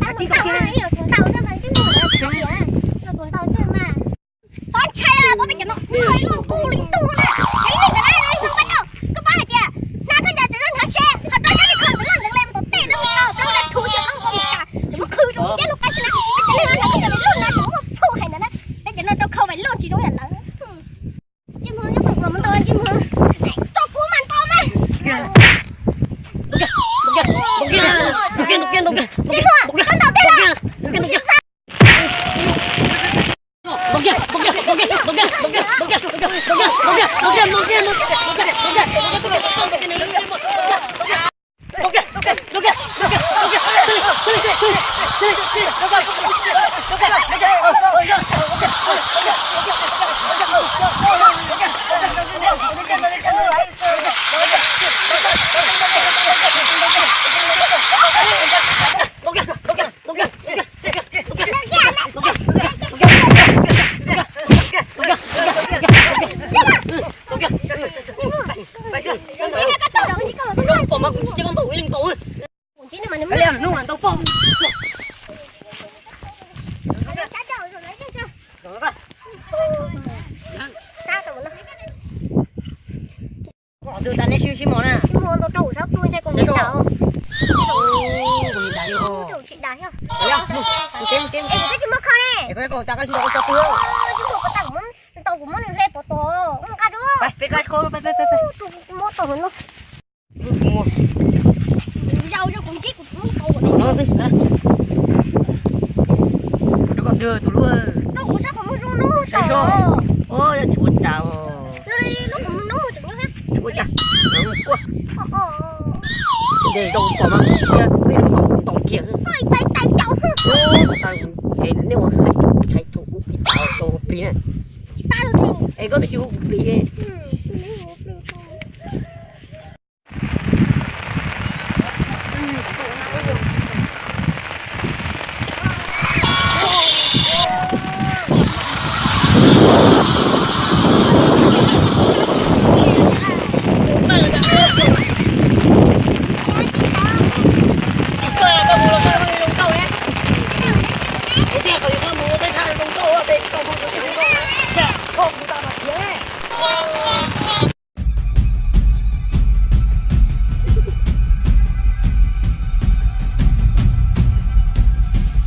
Ntau, ntau xwb mas. Txhob ntshai, pab peb cov no luaj nqus li ntuj na. Cov neeg ntawm no hnov pab no, koj paub hais tias hnab khaub ncaws tseem rau hnab seb, ho rau sab li kho ntawd loj ntawd li mus tom tej no, rau rau thuv ces tau nkaus li cas, tseem muab khwv rau caj lub qaib xwb na. Peb cov neeg no hnov peb cov lus loj na, tseem muab phum hais ntawd na. Peb cov no rau khau vais loj tsis zoo yam lawv. Ntsej muag nyob tom kuv los mus ntaus ntsej muag. Tso kuv mas ntaus mas. Ntaus kiag, ntaus kiag, ntaus kiag, ntaus kiag, ntaus kiag. Ntsej muag, koj ntaus tiag los? Kuv ntsib no mas nws mus ntau poj. Tus tas neb sib sib mos na. Mus ntau rau sab pug ntshe kuv ntsib tau. Kuv ntsib tau. Kuv tsis dag thiab. Es kuv twb tsis muaj kho ne. Es koj tas koj tsis tau koj tso twg. Tsis muaj kho tas kuv muab, tau kuv muab nws hle pov tos. Mus nqa rau. Peb koj kho peb peb peb. Kuv muab tau no. Zaum zaum kuv ntsib kuv muab tau no xwb. Rau koj twg tus lub. Rau kuv sab qhov muag zoo no. Saib seb. Os, yog tshuav tas. Lub qhov muag no tseem nyob thiab. Tshuav tas. Ntes rau pom mas kuv tsis thiab, kuv yuav faus ntaus kiag. Koj tais tais caum. Es nej ua hais rau kuv tshais thuam kuv plis tas rau plis na. Es koj twb tsis hu kuv plis.